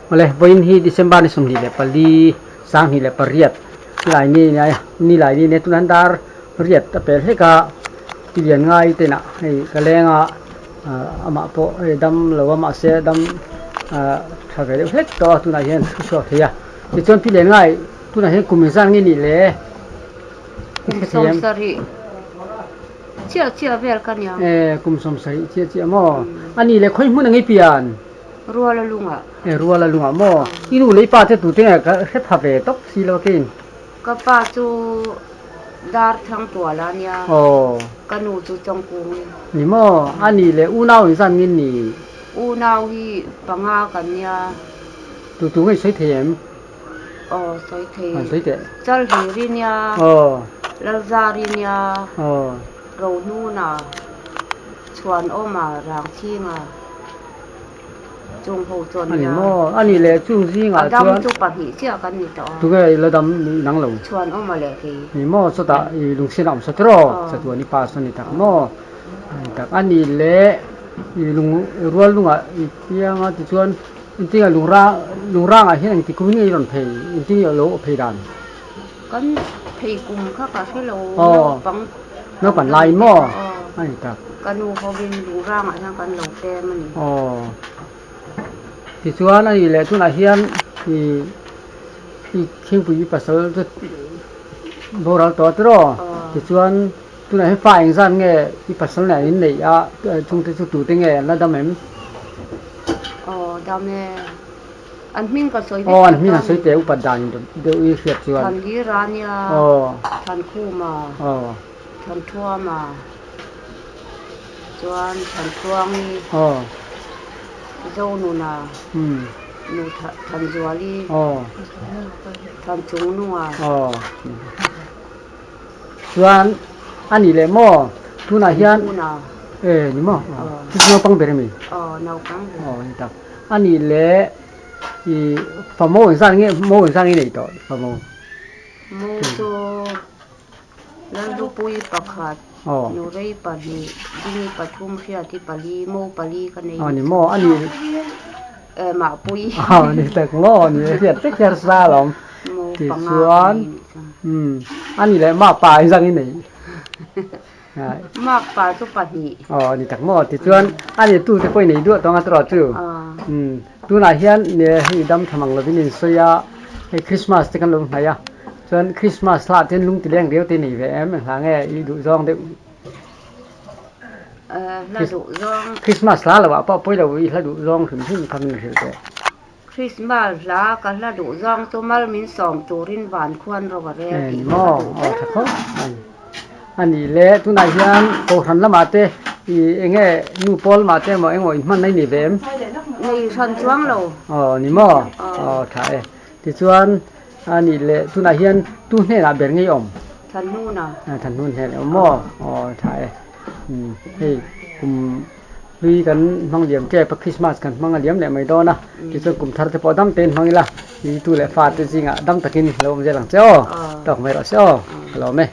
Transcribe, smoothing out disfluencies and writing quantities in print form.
Awle, vawiin hi December ni 24, 2008 nilai ni ni lai ni nia tunah hian dar riat a pel hlek a, ti lian ngai te inah hei ka leng a, amah pawh hei dam lo a mahse dam tha ve deuh hlek tawh a tunah hian thu chhuak thei a, tichuan ti lian ngai tunah hian kum engzat nge nih le? Kum 70 chiah chiah vel ka nia. E, kum 70 chiah chiah maw? Ani le khawi hmun a ngei pian? Ruala lungah. E, Ruala lungah maw? I nu leh i pa te tute nge ka hre pha ve tawp si lo kin. Ka pa chu dar thang tual a nia. Aw. Ka nu chu Chawngkung. Ni maw? Ani le unau in zan ngin ni? Unau hi panga kan nia. Tu tu nge i sawi thei em? Aw sawi thei. An sawi teh. Chalhiri nia. Aw. Lalzari nia. Aw. Rohnuna, Chhuanawma, Rangchhinga chung ho chuan nia. Ani maw? Ani leh chung zingah chuan. A dam chu pahnih chiah kan ni tawh a. Tunge i la dam ni nang lo? Chhuanawma leh kei. Ni maw? Chutah i lungchhin a awm sa tiraw? Aw. Chatuan i pass a ni tak maw? Ani tak. Ani leh i lung rual lungah i piang a tichuan Engtinge lungrang lungrangah hian engti kum in nge i rawn phei engtinge alo awh phei dan? Kan phei kum kha ka hre lo naupang naupan lai maw a ni tak. Ka nu hovin lungrangah hian kan lo pem a ni. Aw tichuan a nih leh tunah hian i i thingpui i pasal chu boral tawh a tiraw tichuan tunah hian fa engzat nge i pasal nen an inneih a chungte chu tute nge an la dam em? Aw dam e. An hming ka sawi vek Aw an hming an sawi teh upat dan deuh i hriat chuan. Than Lira nia. Aw. Than Khuma. Aw. Than Thuama. Chuan Than Tluangi. Aw. Zonuna. Umm. Nu Than Zuali. Aw. Than Chungnunga. Aw. Chuan a nih leh maw tunah hian e ni maw chu chu naupang ber ami? Aw naupang ber. Aw ni tak. A nih leh i fa mo engzat nge mo engzat nge nei tawh fa mo? Mo chu Lalrupui pakhat, Nurei pahnih, Dini pathum, Hriati pali, mo pali ka nei. Aw ni maw a nih. E Mahpui. Aw ni tak maw ni hriat vek hian sa alawm. Tichuan umm a ni leh makpa hi zang i nei. Makpa chu pahnih. Aw ni tak maw tichuan a ni tu te pawh i nei duah tawng a tawrh chu. Umm tunah hian hei dam tha mang lovin in sawi a hei Christmas te kan lo hnaih a chuan Christmas hlah te lung ti leng riau te i nei ve em engah nge i duh zawng deuh. Hla duh zawng. Christmas hla lo ah pawh pawi lo i hla duh zawng hrim hrim kha min hrilh teh. Christmas hla ka hla duh zawng chu mal min sawm turin van khuan ro a rel tih hi ka duh ber. Tha khawp mai. A nih le tunah hian Kohhran lamah te i enge nu pawl mah te emaw engemaw inhman na i nei ve em? Nei hran chuang lo. Aw ni maw? Aw tha e. Tichuan a nih le tunah hian tu hnenah ber ngei awm? Thanhnuna. Thanhnun hnenah awm maw? Aw tha e. Hei kum hlui kan hmang liam tep a Christmas kan hmang a liam leh mai dawn a tichuan kum thar te pawh dam tein hmang ila i tu leh fa te zingah dam takin lo awm zel ang che aw tawk mai rawh se aw ka lawm e.